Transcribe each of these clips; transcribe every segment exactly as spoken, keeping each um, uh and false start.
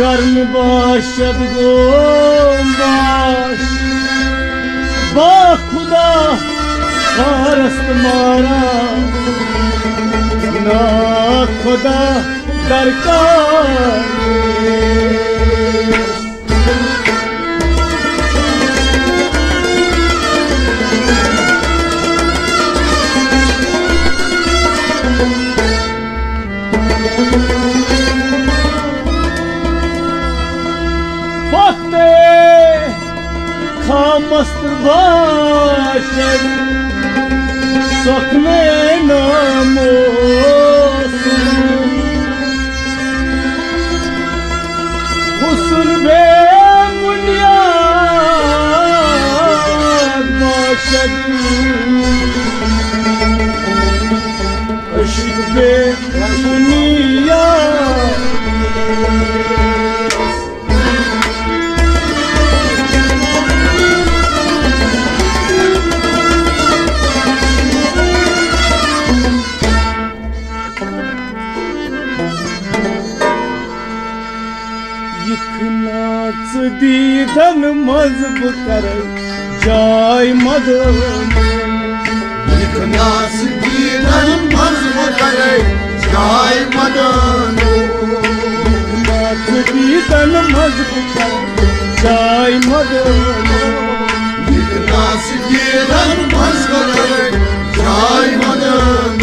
کرن باشد گوم باش، با خدا پرست مارا، نا خدا درکار۔ پتہ خامستر باشد سخنے ناموس، حسن بے بنیاد باشد، عشق بے بنیاد۔ یِکھ نا ژٕ دیٖدن منٛز بہٕ کرے جاے مدن۔ یِکھ نا ژٕ دیٖدن منٛز بہٕ کرے جاے مدن۔ یِکھ نا ژٕ دیٖدن منٛز بہٕ کرے جاے مدن۔ یِکھ نا ژٕ دیٖدن منٛز بہٕ کرے جاے مدن۔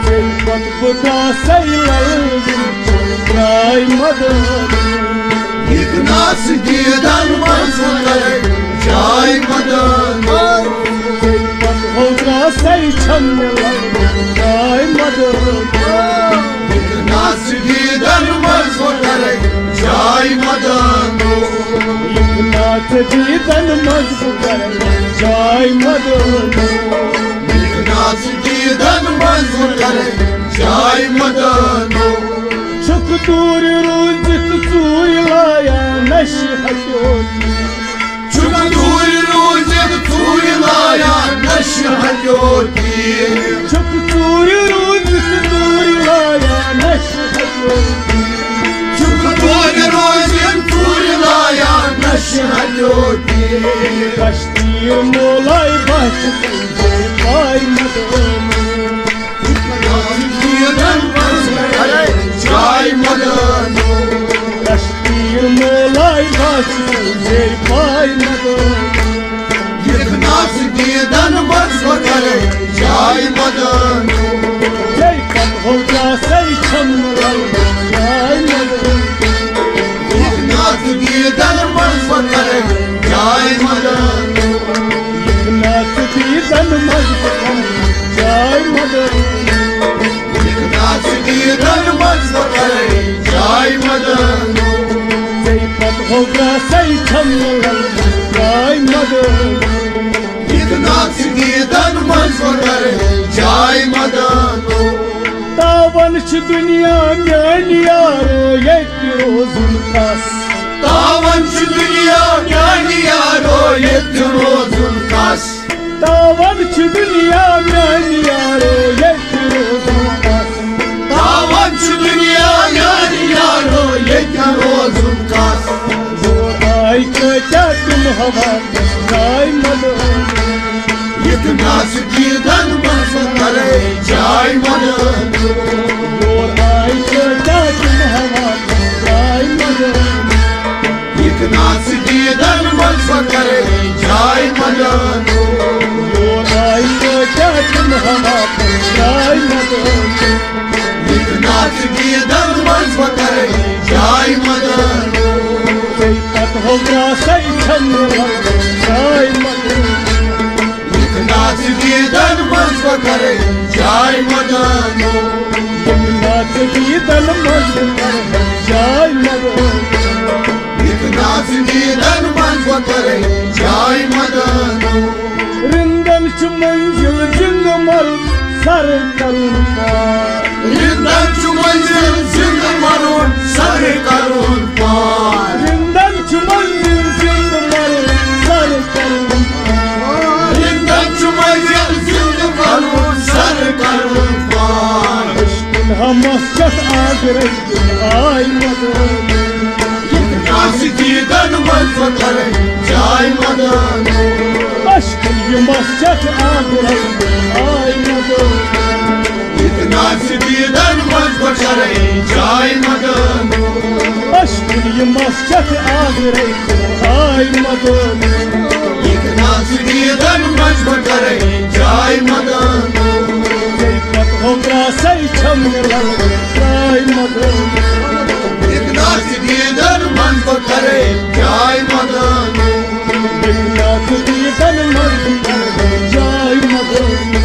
ژے پتہٕ بہٕ گاسے لل جاے مدن۔ یِکھ نا ژٕ دیٖدن منٛز بہٕ کرے جاے مدن۔ ژے پتہٕ ہو گاسے چھم ملان جاے مدن۔ یِکھ نا ژٕ دیٖدن منٛز بہٕ کرے جاے مدن۔ یِکھ نا ژٕ دیٖدن منٛز بہٕ کرے جاے مدن۔ یِکھ نا ژٕ دیٖدن منٛز بہٕ کرے جاے مدن۔ چھُکھ دوٗرِ روٗزِتھ ژوٗرِ لایان نشہِ ہٹیوتی۔ چھُکھ دوٗرِ روٗزِتھ ژوٗرِ لایان نشہِ ہٹیوتی۔ چھُکھ ژوٗرِ روٗزِتھ ژوٗرِ لایان نشہِ ہٹیوتی۔ چھُکھ دوٗرِ روٗزِتھ ژوٗرِ لایان نشہِ ہٹیوتی۔ کشتیٖر مولای بچھ تُلجے پاے مدن۔ دیٖدن منٛز کرے جاے مدن۔ کشتیٖر مولای بچھ تُلجے پاے مدن۔ یِکھ نا ژٕ دیٖدن منٛز بہٕ کرے جاے مدن۔ ژے پتہٕ ہو گاسے چھم لل جاے مدن۔ یِکھ نا ژٕ دیٖدن منٛز بہٕ کرے جاے مدن۔ یِکھ نا ژٕ دیٖدن منٛز بہٕ کرے جاے مدن۔ یِکھ نا ژٕ دیٖدن منٛز بہٕ کرے جاے مدن۔ ژے پتہٕ ہو گاسے چھم لل جاے مدن۔ یِکھ نا ژٕ دیٖدن منٛز بہٕ کرے جاے مدن۔ تاوان چھِ دُنیا میانہِ یارو ییٚتہِ روزُن کس۔ تاوان چھِ دُنیا میانہِ یارو ییٚتہِ روزُن کس۔ تاوان چھِ دُنیا میانہِ یارو ییٚتہِ روزُن کس۔ تاوان چھِ دُنیا میانہِ یارو ییٚتہِ روزُن کس۔ یور آے کٲتیٛاہ تِم ہوا جاے مدن۔ یِکھ نا ژٕ دیٖدن منٛز بہٕ کرے جاے مدن۔ یور آے کٲتیٛاہ تِم ہوا جاے مدن۔ یِکھ نا ژٕ دیٖدن منٛز بہٕ کرے جاے مدن۔ یور آے کٲتیٛاہ تِم ہوا جاے مدن۔ یِکھ نا ژٕ دیٖدن منٛز بہٕ کرے جاے مدن۔ ژے پتہٕ ہو گاسے چھم جاے مدن۔ یِکھ نا ژٕ دیٖدن منٛز بہٕ کرے جاے مدن۔ یِکھ نا ژٕ دیٖدن منٛز بہٕ کرے جاے مدن۔ یِکھ نا ژٕ دیٖدن منٛز بہٕ کرے جاے مدن۔ رندن چھُ منزل زندٕ مرُن سر کرُن پار۔ رندن چھُ منزل زندٕ مرُن سر کرُن پار۔ رندن چھُ منزل زندٕ مرُن سر کرُن پار۔ رندن چھُ منزل زندٕ مرُن سر کرُن پار۔ عشقن ہمس چھتھ آگرے آے مدن۔ سجیدن منٛز بہٕ کرے جاے مدانو۔ اشکن یہِ مسجد آگرے آے مدانو۔ یہِ تہِ ناز دیدن منٛز بہٕ کرے جاے مدانو۔ اشکن یہِ مسجد آگرے آے مدانو۔ یہِ تہِ ناز دیدن منٛز بہٕ کرے جاے مدانو۔ ژے پتہٕ ہۄکراسے چھم لل جاے مدانو۔ یہِ تہِ ناز دیدن منٛز بہٕ کرے جاے مدانو۔ یہِ تہِ ناز دیدن منٛز بہٕ کرے جاے مدانو۔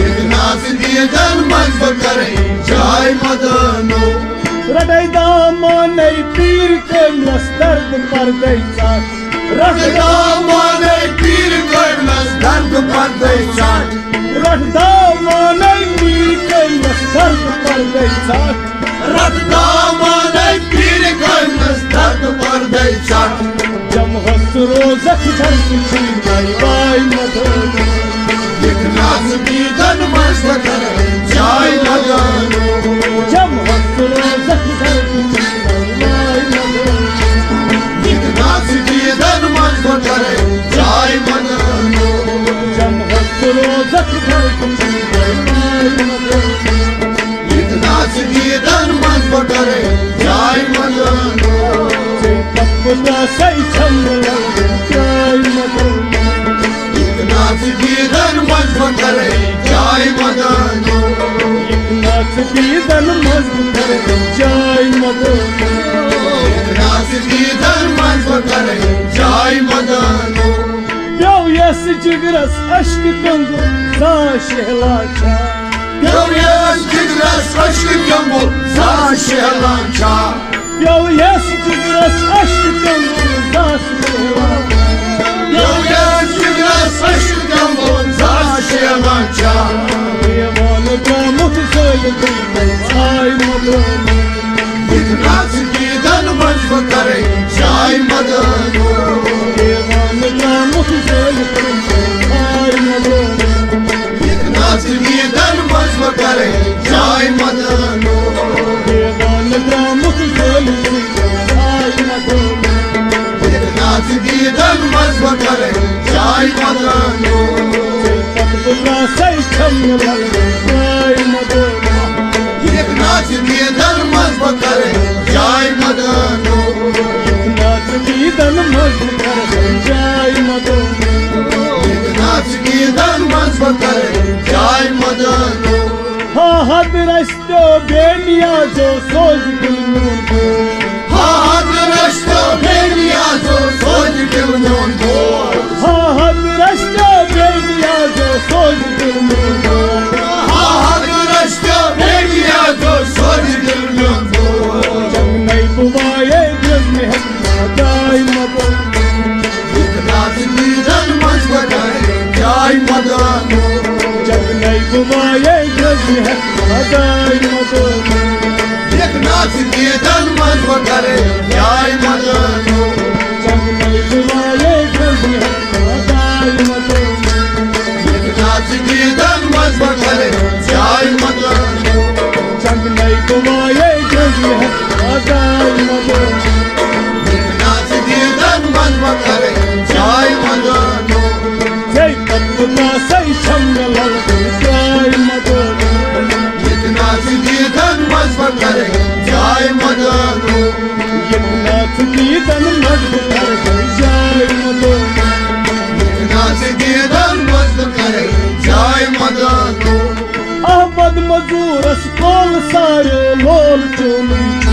یہِ تہِ ناز دیدن منٛز بہٕ کرے جاے مدانو۔ رٹے دامانے پیٖر کٔمِس درد پردے ژٹھ۔ رٹے دامانے پیٖر کٔمِس درد پردے ژٹھ۔ رٹھ دامانے پیٖر کٔمِس درد پردے ژٹھ۔ رٹھ دامانے پیٖر کٔمِس درد پردے ژٹھ۔ جمعس روزس درد چھُے بے واے مدانو۔ یہِ تہِ ناز دیدن منٛز بہٕ کرے جاے مدانو۔ جمعس روزس درد چھُے بے واے مدانو۔ یہِ تہِ ناز دیدن منٛز بہٕ کرے جاے مدانو۔ جمعس روزس درد چھُے بے واے مدانو۔ یہِ تہِ ناز دیدن منٛز بہٕ کرے جاے مدانو۔ ژے پتہٕ بہٕ درٛاسے چھم لل جاے مدانو۔ یہِ تہِ ناز دیدن منٛز بہٕ کرے جاے مدانو۔ یہِ تہِ ناز دیدن منٛز بہٕ کرے جاے مدانو۔ یہِ تہِ ناز دیدن منٛز بہٕ کرے جاے مدانو۔ پیوٚو یس جگرس اشکہٕ کیوٚنٛگُر زانٛہہ شہلان چھا؟ پیوٚو یس جگرس اشکہٕ کیوٚنٛگُر زانٛہہ شہلان چھا؟ پیوٚو یس جگرس اشکہٕ کیوٚنٛگُر زانٛہہ شہلان چھا؟ پیوٚو یس جگرس اشکہٕ کیوٚنٛگُر زانٛہہ شہلان چھا؟ دیوان درٛامُت زٲلِتھ ژاے مدانو۔ یہِ تہِ ناز دیدن منٛز بہٕ کرے جاے مدانو۔ دیوان درٛامُت زٲلِتھ ژاے مدانو۔ یہِ تہِ ناز دیدن منٛز بہٕ کرے جاے مدانو۔ دیوان درٛامُت زٲلِتھ ژاے مدانو۔ یہِ تہِ ناز دیدن منٛز بہٕ کرے جاے مدانو۔ پتہٕ بہٕ درٛاسے چھم لل جاے مدانو۔ یہِ تہِ ناز دیدن منٛز بہٕ کرے جاے مدانو۔ یہِ تہِ ناز دیدن منٛز بہٕ کرے جاے مدانو۔ یہِ تہِ ناز دیدن منٛز بہٕ کرے جاے مدانو۔ ہا حد رستو بے نیازو سوز دل میون۔ ہا حد رستو بے نیازو سوز دل میون۔ ہا حد رستو بے نیازو سوز دل میون۔ ہا حد رستو بے نیازو سوز دل میون۔ جنگ نہیں بوائے دل میں ہے دائم۔ یہِ تہِ ناز دیدن منٛز بہٕ کرے جاے مدانو۔ جنگ نہیں بوائے دل میں ہے دائم۔ یہِ تہِ ناز دیدن منٛز بہٕ کرے جاے مدانو۔ جنگ نہیں بوائے دل میں ہے دائم۔ یہِ تہِ ناز دیدن منٛز بہٕ کرے جاے مدانو۔ جنگ نہیں بوائے دل میں ہے دائم۔ یہِ تہِ ناز دیدن منٛز بہٕ کرے جاے مدانو۔ ژے پتہٕ بہٕ درٛاسے چھم لل جاے مدانو۔ یہِ تہِ ناز دیدن منٛز بہٕ کرے جاے مدانو۔ یہِ تہِ ناز دیدن منٛز بہٕ کرے جاے مدانو۔ یہِ تہِ ناز دیدن منٛز بہٕ کرے جاے مدانو۔ احمد مزورس کول ساریو لول چونُے چھُ۔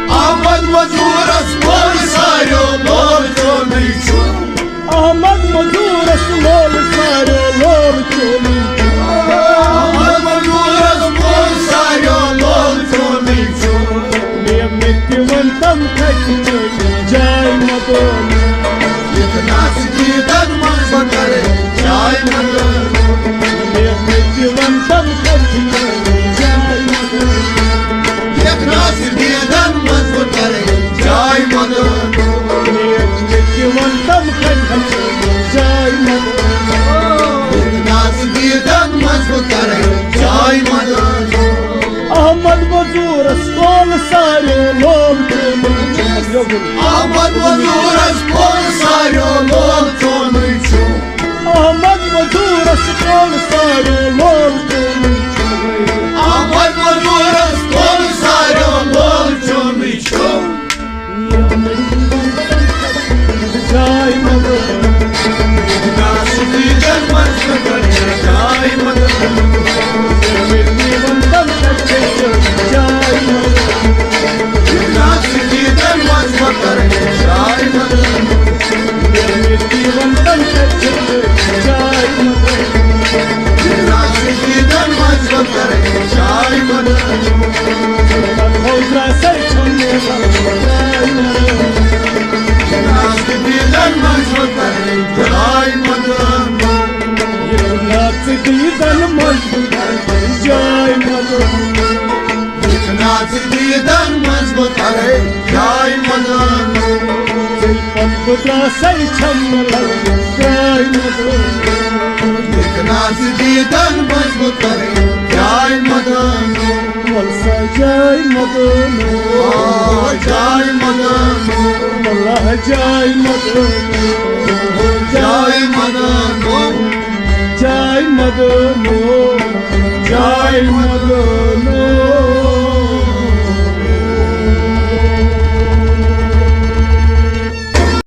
احمد مزورس کول ساریو لول چونُے چھُ۔ احمد مزورس کول ساریو لول چونُے چھُ۔ احمد مزورس کول ساریو لول چونُے چھُ۔ مےٚ مےٚ تہِ وَن تم کَتہِ چھِ جاے مدانو۔ یہِ تہِ ناز دیدن منٛز بہٕ کرے جاے مدانو۔ یہِ تہِ وَن تم کَتہِ چھِ جاے مدانو۔ یہِ تہِ ناز دیدن منٛز بہٕ کرے جاے مدانو۔ یہِ تہِ وَن تم کَتہِ چھِ جاے مدانو۔ یہِ تہِ ناز دیدن احمد مزورس کول ساریو لول چونُے چھُ۔ احمد مزورس کول ساریو لول چونُے چھُ۔ احمد مزورس کول ساریو لول چونُے چھُ۔ احمد مزورس کول ساریو لول چونُے چھُ۔ جاے مدد۔ ناصر دیدن منٛز جاے مدد۔ جاے مدد۔ ناصر دیدن منٛز جاے مدد۔ جاے مدد۔ ناصر دیدن منٛز جاے مدد۔ ناصر دیدن منٛز جاے مدد۔ ناصر دیدن منٛز جاے مدد۔ ناصر دیدن منٛز جاے مدد۔ پتہٕ بہٕ درٛاسَے چھَم لَگان جاے مدد۔ ناصر دیدن منٛز جاے مدد۔ وَلہٕ سا جاے مدد۔ آ، جاے مدد۔ وَلہٕ جاے مدد۔ جاے مدد۔ جاے مدد۔ جاے مدد۔